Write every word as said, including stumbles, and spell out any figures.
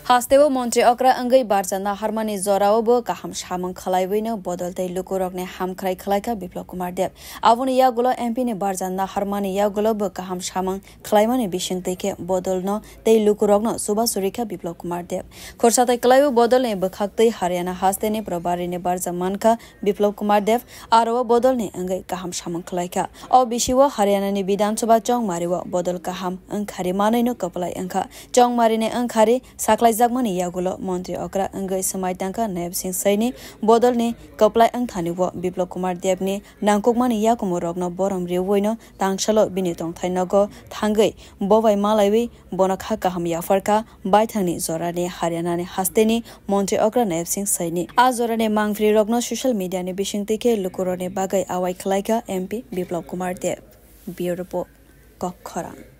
Hasteo montri okra wngwi barja naharmani jorao bo kaham samung khwlaiwino bodol tei lukurokni hamkhrai khwlaikha Biplab Kumar Deb. Aboni yagulo M P ni barja naharmani yagulo bo kaham samung khwlaimani bisingtwi khe bodolno tei lukurokno chubachu rikha Biplab Kumar Deb. Khorsa tei kwlaiwi bodolni bwkhaktwi Haryana hasteni Probarini barja mankha Biplab Kumar Deb, aro o bodolni wngwi kaham samung khwlaikha. O bisio Haryanani Bidhan Sabha chongmario bodol kaham wngkhari manwino kwplai wngkha. Chongmarini wngkhari saklaijakmani yagulo montri okra wngwi swmai tangkha Nayab Singh Saini. Bodolni kwplai wngthani o Biplab Kumar Debni nangkukmani yakumu rokno borom riwino tangsalo bini tongthai nogo thangwi bobai malaiwi bono kha kaham yapharkha baithangni jorani Haryanani hasteni montri okra Nayab Singh Saini. A jorani mangphirirokno social media ni bisingtwi khe lukurokni bagwi awai khwlaikha M P Biplab Kumar Deb. Bureau Report, Kokkhorang.